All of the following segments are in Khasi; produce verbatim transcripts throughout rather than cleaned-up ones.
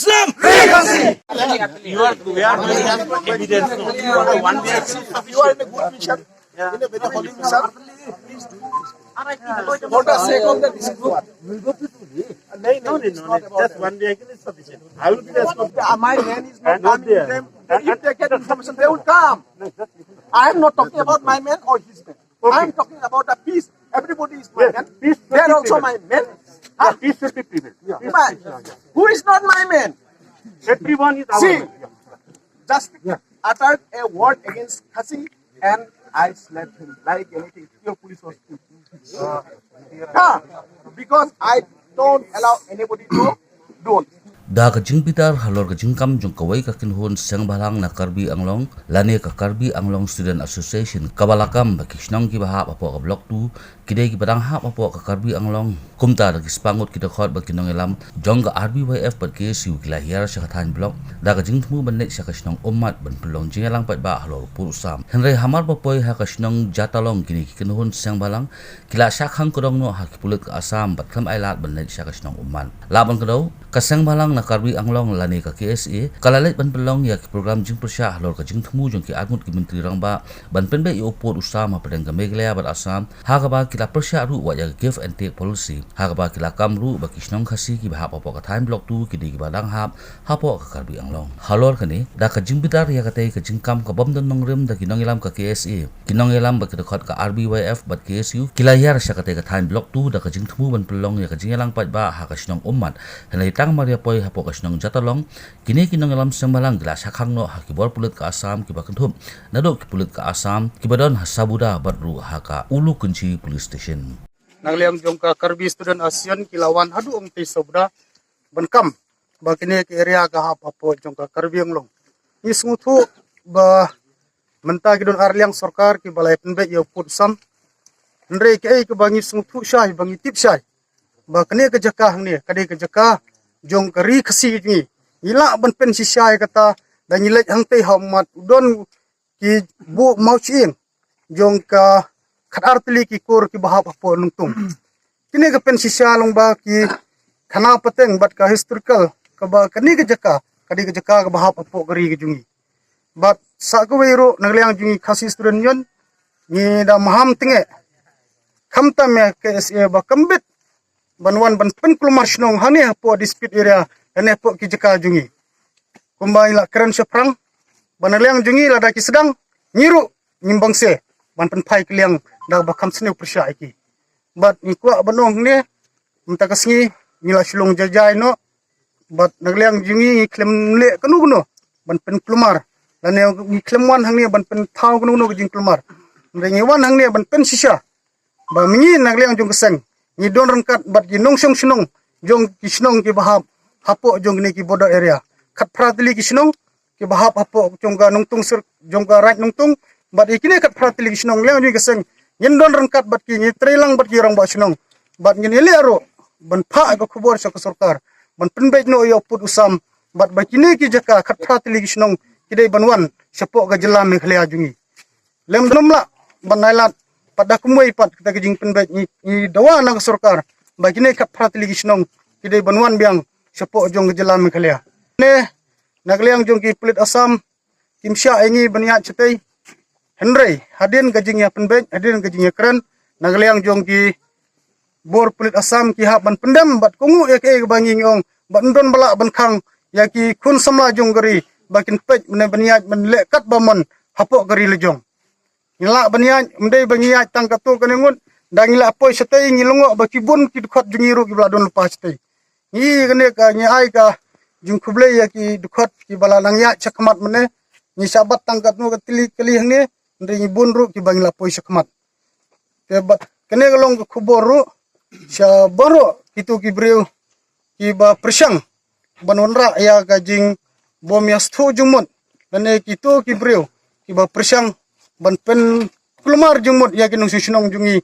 Islam! Free Khasi! You are, we are doing this for evidence. One day. If you are in a good mission, in a very holy mission, please do this. For the sake of the district. No, no, no, no, no. Just one vehicle is sufficient. I will be responsible. My man is not coming with them. If they get information, they will come. I am not talking about my man or his man. I am talking about the peace. Everybody is my man. They are also my man. Huh? Peace should be prevailed. Who is not my man? Everyone is our man. See, just uttered a word against Khasi and I slapped him like anything. Your police was Huh? Because I don't allow anybody to do. Da ka jingbitar halor ka jingkam jong kawei ka kynhun seng bhalang na Karbi Anglong lane ka Karbi Anglong Student Association kaba la kam bad ki shnong kiba hap hapoh ka Block two, ki dei kiba dang hap hapoh ka Karbi Anglong. Kumta da ki spah ngut ki dkhot bad ki nongïalam jong ka R B Y F bad K S U ki la hiar sha ka thaiñ Block da ka jingthmu ban leit sha ka shnong Ummat ban pynlong jingïalang paidbah halor u pud u sam. Hynrei hamar ba poi ha ka shnong Jatalong, kine ki kynhun seng bhalang ki la shah khang kordon noh ha ki pulit ka Assam bad khlem ailad ban leit sha ka shnong Ummat. Lah ban kdew, ka seng bhalang na Karbi Anglong lane ka K S A ka la leit ban pynlong ïa ki program jingpyrshah halor ka jingthmu jong ki arngut ki myntri rangbah ban pynbeit ïa u pud u sam hapdeng ka Meghalaya bad Assam, ha kaba ki la pyrshah ruh wat ïa ka give and take policy, ha kaba ki la kam ruh ba ki shnong Khasi kiba hap hapoh ka thaiñ Block two ki dei kiba dang hap hapoh ka Karbi Anglong. Halor kane, da ka jingbitar ïa katei ka jingkam ka bym don nongrim da ki nongïalam ka K S A, ki nongïalam bad ki dkhot ka R B Y F bad K S U ki la hiar sha katei ka thaiñ Block two da ka jingthmu ban pynlong ïa ka jingïalang paidbah ha ka shnong Ummat. Hynrei tang mar ïa poi hapoh ka shnong Jatalong, kine ki nongïalam seng bhalang ki la shah khang noh ha ki bor pulit ka Assam kiba kynthup naduh ki pulit ka Assam kiba don ha Sabuda bad ruh ha ka Ulukunchi Police Station. Na ka liang jong ka Karbi Student Association ki la wan haduh ong tei Sabuda ban kam ba kine ki area ka hap hapoh jong ka Karbi Anglong. Ngi sngewthuh ba mynta ki don ar liang sorkar kiba la pynbeit ïa u pud u sam. Hynrei kaei kaba ngi sngewthuh shai ba ngi tip shai ba kane ka jaka hangne ka dei ka jaka jong ka ri Khasi ngi. Ngi lah ban pynshisha ïa kata da ngi leit hangtei ha Ummat, u don ki buh mawshyieng jong ka khatar tylli ki kur kiba hap hapoh Nongtung. Kine ka pynshisha long ba ki khana pateng bad ka historical kaba kane ka jaka ka dei ka jaka kaba hap hapoh ka ri ka jong ngi. Bad sa kawei ruh na ka liang jong ngi Khasi Student Union ngi da maham tynge khamtam ïa K S A ba kam bit ban wan ban pynkulmar shnong hangne hapoh dispute area lane hapoh ki jaka jong ngi. Kumba ngi la kren shaphrang ba na liang jong ngi lada ki sdang ngi ruh ngim bangse ban pynphai ka liang da ba kham sniew pyrshah ïa ki. Bad ngi kwah ban ong hangne mynta ka sngi ngi la shu long jai jai noh bad na ka liang jong ngi ngi khlem leh kano kano ban pynkulmar lane ngi khlem wan hangne ban pynthaw kano kano ka jingkulmar. Hynrei ngi wan hangne ban pynshisha ba ma ngi na ka liang jong ka seng ngi don ryngkat bad ki nongshong shnong jong ki shnong kiba hap hapoh jong kine ki border area. Khatphra tylli ki shnong kiba hap hapoh jong ka Nongtung sir, jong ka Raid Nongtung bad ïa kine khatphra tylli ki shnong liang jong ka seng ngin don ryngkat bad ki, ngi trei lang bad ki rangbah shnong bad ngin ïaleh ruh ban phah ka khubor sha ka sorkar ban pynbeit noh ïa u pud u sam bad ba kine ki jaka khatphra tylli ki shnong ki dei ban wan shapoh ka jylla Meghalaya jong ngi. Lem dum lah ban ailad pat da kumwei pat kata ka jingpynbeit ngi, ngi dawa na ka sorkar ba kine khatphra tylli ki shnong ki dei ban wan biang shapoh jong ka jylla Meghalaya. Ne na ka liang jong ki pulit Assam kim shah ïa ngi ban ïaid shatei. Hynrei hadien ka jingïapynbeit, hadien ka jingïakren na ka liang jong ki bor pulit Assam ki hap ban pyndem bad kohnguh ïa kaei kaba ngi ngi ong bad ym don ba lah ban khang ïa ki khun samla jong ka ri ba kin peit mynne ban ïaid ban leh kat ba mon hapoh ka ri la jong. Ngi lah ban ïaid, ym dei ba ngi ïaid tang katto katne ngut, da ngi lah poi shatei ngi lyngngoh ba ki bun ki dkhot jong ngi ruh kiba la don lypa shatei. Ngi kane ka ngi ai ka jingkhublei ïa ki dkhot kiba la nang ïaid shakhmat mynne. Ngi shah bat tang katno ka tylli kali hangne, hynrei ngi bun ruh kiba ngi lah poi shakhmat. Te bad kane ka long ka khubor ruh sha baroh kito ki briew kiba pyrshang ban wanrah ïa ka jingbym ïa sngewthuh jingmut lane kito ki briew kiba pyrshang ban pynkulmar jingmut ïa ki nongshong shnong jong ngi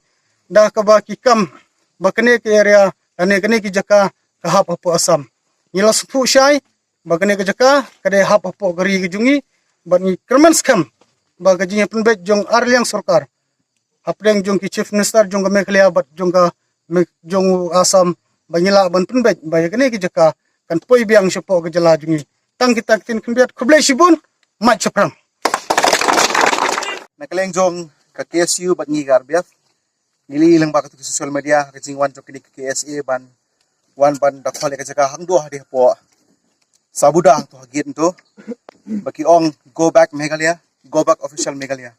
da kaba ki kam ba kane ka area lane kane ki jaka ka hap hapoh Assam. Ngi la sngewthuh shai ba kane ka jaka ka dei hap hapoh ka ri ka jong ngi bad ngi kyrmen skhem ba ka jingïapynbeit jong ar liang sorkar hapdeng jong ki Chief Minister jong ka Meghalaya bad jong ka Me-, jong u Assam ba ngi lah ban pynbeit ba ïa kane ki jaka kan poi biang shapoh ka jylla jong ngi. Tang kita ki ktien khyndiat, khublei shibun, mait shaphrang. Na ka liang jong ka K S U bad ngi ka R B F, ngi la ïohi lyngba katei ka social media ka jingwan jong kine ki K S A ban wan ban da khwal ïa ka jaka hangto hadien hapoh Sabuda hangto ha gate hangto, ba ki ong go back Meghalaya, go back official Meghalaya.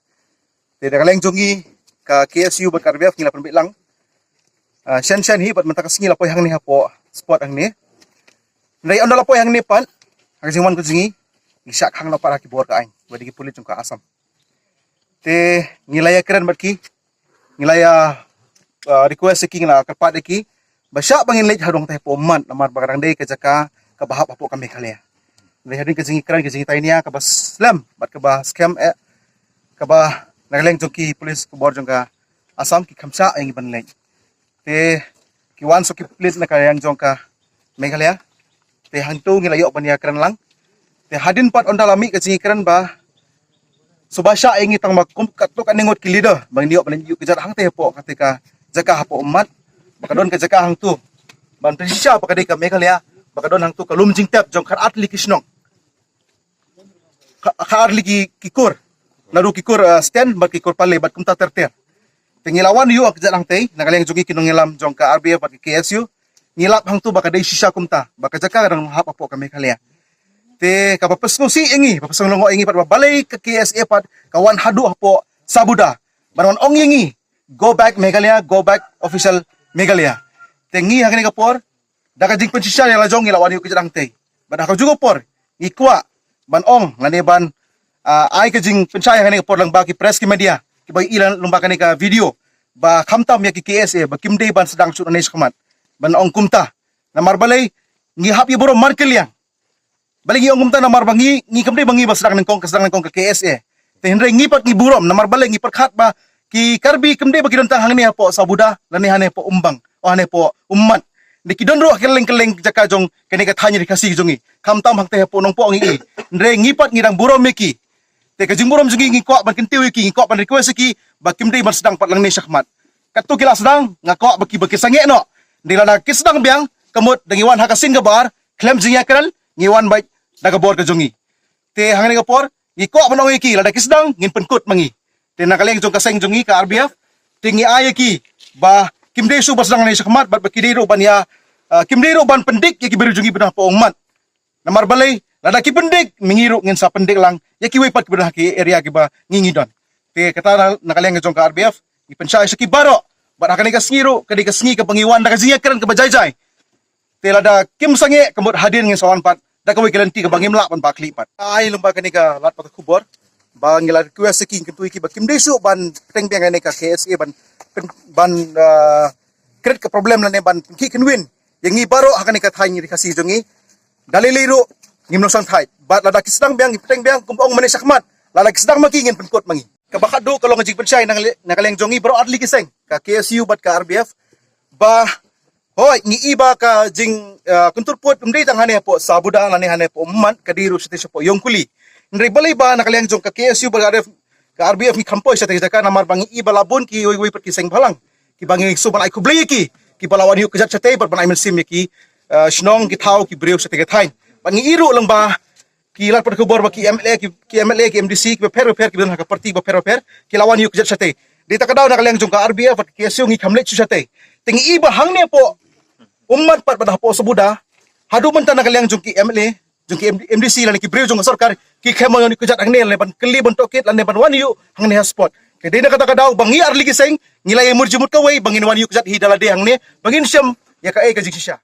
Te na ka liang jong ngi ka K S U bad ka R B F ngi la pynbeit lang. Ah, shen shen hi bad mynta ka sngi la poi hangne hapoh spot hangne. Hynrei ynda la poi hangne pat ha ka jingwan ka jong ngi, ngi shah khang noh pat ha ki bor ka aiñ, ba dei ki pulit jong ka Assam. Te ngi la ïakren bad ki, ngi la ïa, ah, request ïa ki, ngi la kyrpad ïa ki ba shah ba ngin leit haduh hangtei hapoh Ummat, namar ba ka dang dei ka jaka kaba hap hapoh ka Meghalaya. Hynrei hadien ka jingïakren, ka jingïatainia kaba slem bad kaba skhem eh, kaba na ka liang jong ki police, ka bor jong ka Assam, ki kham shah ïa ngi ban leit. Te ki wan sa ki pulit na ka liang jong ka Meghalaya. Te hangto ngi la ïoh ban ïakren lang. Te hadien pat ynda la mih ka jingïakren ba shu ba shah ïa ngi tang ba kum katto katne ngut ki leader ba ngin ïoh ban ïuh kjat hangtei hapoh katei ka jaka hapoh Ummat, ba ka don ka jaka hangto ban pynshisha ba ka dei ka Meghalaya, ba ka don hangto ka lum jingtep jong khatar tylli ki shnong, kha-, khatar tylli ki, ki kur, naduh ki kur, eh, Stan bad ki kur Pale bad kumta ter ter. Te ngi la wan ïuh kjat hangtei na ka liang jong ngi ki nongïalam jong ka R B F bad ka K S U. Ngi lap hangto ba ka dei shisha kumta, ba ka jaka ka dang hap hapoh ka Meghalaya. Te kaba pynsngewsih ïa ngi, ba pynsngew lyngngoh ïa ngi pat, ba balei ka K S A pat ka wan haduh hapoh Sabuda ban wan ong ïa ngi go back Meghalaya, go back official Meghalaya. Te ngi ha kane ka por da ka jingpynshisha ïa la jong ngi la wan ïuh kjat hangtei. Bad ha kajuh ka por ngi kwah ban ong lane ban, ah, ai ka jingpynshai ha kane ka por lyngba ki press, ki media kiba ïohi lyngba kane ka video, ba khamtam ïa ki K S A ba kim dei ban sdang shuh nangne shakhmat ban ong kumta. Namar balei? Ngi hap ïa burom markylliang. Balei ngi ong kumta? Namar ba ngi, ngi kam dei ba ngi ba sdang nyngkong, ka sdang nyngkong ka K S A. Te hynrei ngi pat ngi burom namar balei? Ngi pyrkhat ba ki Karbi kam dei ba ki don tang hangne hapoh Sabuda lane hangne hapoh Umbang, oh, hangne hapoh Ummat. Dei ki don ruh ha kylleng kylleng jaka jong kane ka thaiñ ri Khasi jong ngi. Khamtam hangtei hapoh Nongpoh ngi i. Hynrei ngi pat ngi dang burom ïa ki. Te ka jingburom jong ngi, ngi kwah ban kyntiew ïa ki, ngi kwah ban request ïa ki ba kim dei ban sdang pat lyngngoh shakhmat. Katto ki la sdang, nga kwah ba ki, ba ki sangeh noh. Hynrei lada ki sdang biang, ka mut da ngi wan ha ka sien kaba ar khlem jingïakren, ngi wan bad da ka bor ka jong ngi. Te hangne ka por ngi kwah ban ong ïa ki, lada ki sdang ngin pynkut ma ngi. Te na ka liang jong ka seng jong ngi ka R B F, te ngi ai ïa ki ba kim dei shuh ba sdang nangne shakhmat bad ba ki dei ruh ban ïa, ah, kim dei ruh ban pyndik ïa ki briew jong ngi ba don hapoh Ummat. Namar balei? Lada ki pyndik, ma ngi ruh ngin sa pyndik lang ïa kiwei pat kiba don ha ki area kiba ngi ngi don. Te kata na, na ka liang jong ka R B F ngi pynshai sha ki baroh. Bad ha kane ka sngi ruh ka dei ka sngi kaba ngi wan da ka jingïakren kaba jai jai. Te lada kim sangeh, ka mut hadien ngin sa wan pat da kawei ka lynti kaba ngim lah ban bakhlih pat. Ai lyngba kane ka lad pathai khubor ba ngi la request ïa ki, ngi kyntu ïa ki ba kim dei shuh ban pynbiang ïa kane ka K S A ban, ban, ban, ah, create ka problem lane ban khih kynwin ïa ngi baroh ha kane ka thaiñ ri Khasi jong ngi. Da lei lei ruh ngim nang shang thait. Bad lada ki sdang biang, ngi pynbiang kum ong mynne shakhmat. Lada ki sdang ma ki, ngin pynkut ma ngi. Kaba khatduh ka long jingpynshai na ka liang, na ka liang jong ngi baroh artylli ki seng, ka K S U bad ka R B F, ba hooid ngi i ba ka jing, ah, kyntur pud ym dei tang hangne hapoh Sabuda lane hangne hapoh Ummat, ka dei ruh shatei shapoh Ïongkuli. Hynrei balei ba na ka liang jong ka K S U bad ka R B F, ka R B F ngi kham poi shatei jaka? Namar ba ngi i ba la bun kiwei kiwei pat ki seng bhalang kiba ngi shu ban ai khublei ïa ki, kiba la wan ïuh kjat shatei bad ban ai mynsiem ïa ki, ah, shnong, ki thaw, ki briew shatei ka thaiñ. Bad ngi i ruh lyngba ki lad pathai khubor ba ki M L A, ki, ki M L A, ki M D C kiba pher ba pher, kiba don ha ka party ba pher ba pher, ki la wan ïuh kjat shatei. Dei ta ka daw na ka liang jong ka R B F bad ka K S U ngi kham leit shuh shatei. Te ngi i ba hangne hapoh Ummat pat bad hapoh Sabuda, haduh mynta na ka liang jong ki M L A, jong ki M D C lane ki briew jong ka sorkar, ki khlem wan ïuh kjat hangne lane ban kylli, ban tohkit lane ban wan ïuh hangne ha spot. Te dei na kata ka daw ba ngi artylli ki seng ngi la ïamir jingmut kawei ba ngin wan ïuh kjat hi da lade hangne ba ngin shem ïa kaei ka jingshisha.